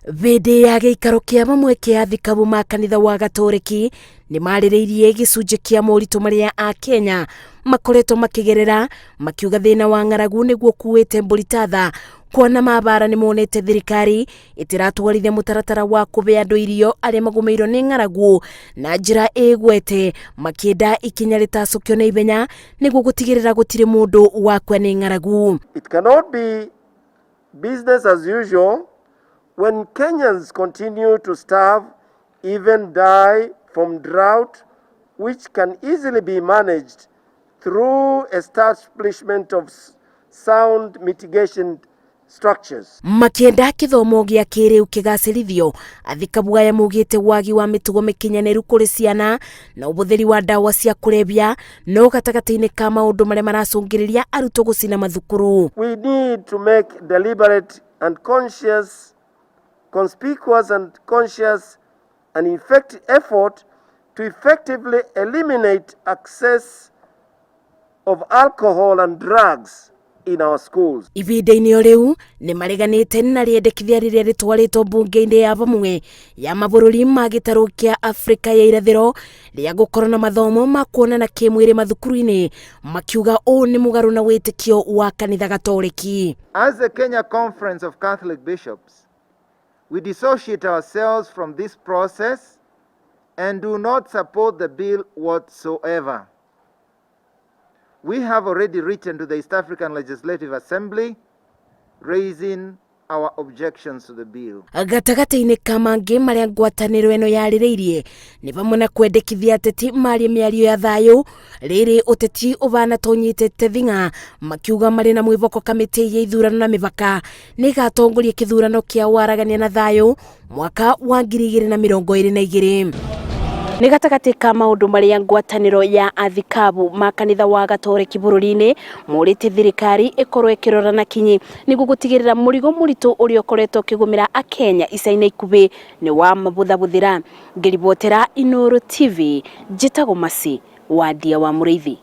Hĩndĩ ya gĩikaro kĩa mamwe kĩa athikabu ma kanitha wa Gatoreki nĩ marĩrĩirie gĩcunjĩ kĩa moritũ marĩa Akenya makoretwo makĩgerera, makiuga thĩna wa ng'aragu nĩguo ũkuĩte mbũri ta tha, kuona mabara nĩ monete thirikari ĩtĩratwarithia mũtaratara wa kũbe andũ irio arĩa magũmĩirwo nĩ ng'aragu na njĩra ĩgwete, makĩenda ikinya rĩtacũkio na ihenya nĩguo gũtigĩrĩra gũtirĩ mũndũ wakua nĩ ng'aragu. It cannot be business as usual when Kenyans continue to starve, even die from drought, which can easily be managed through establishment of sound mitigation structures. Makĩenda kĩthomo gĩa kĩrĩu kĩgacĩrithio, athikabu aya maugĩte wagi wa mĩtugo mĩkinyanĩru kũrĩ ciana na ũhũthĩri wa ndawa cia kũrebia no gatagatĩ-inĩ ka maũndũ marĩa maracũngĩrĩria arutwo gũcina mathukuru. We need to make deliberate and conscious, conspicuous and conscious and effective effort to effectively eliminate access of alcohol and drugs in our schools. Ihinda-inĩ o rĩu nĩ mareganĩte na rĩendekithia rĩrĩa rĩtwarĩtwo mbunge-inĩ ya bamwe ya mabũrũri ma gĩtarũ kĩa Afrika ya irathĩro rĩa gũkorwo na mathomo ma kuonana kĩmwĩrĩ mathukuru-inĩ, makiuga ũũ nĩ mũgarũ na wĩtĩkio wa kanitha Gatoreki. As the Kenya Conference of Catholic Bishops, we dissociate ourselves from this process and do not support the bill whatsoever. We have already written to the East African Legislative Assembly raising our objections to the bill. Gatagatĩ-inĩ ka mangĩ marĩa ngwatanĩro ĩno yarĩrĩirie nĩ vamwe na kwendekithia ateti marie mĩario ya thayũ rĩrĩ ũteti ũbana ta ũnyitĩte thing'a, makiuga marĩ na mwĩvoko kamĩtĩ ya ithurano na mĩbaka nĩ ĩgatongoria kĩthurano kĩa waragania na thayũ mwaka wa 2022. Nĩ gatagatĩ ka maũndũ marĩa ngwatanĩro ya athikabu ma kanitha wa Gatoreki bũrũri-inĩ morĩtie thirikari ĩkorwo ĩkĩrora na kinyi nĩguo gũtigĩrĩra mũrigo mũritũ ũrĩa ũkoretwo ũkĩgũmĩra Akenya ica-inĩ ikuhĩ nĩ wa mabũthabũthĩra. Ngĩribotera Inooro TV, njĩtagwo Mercy Wandia wa Mũrĩithi.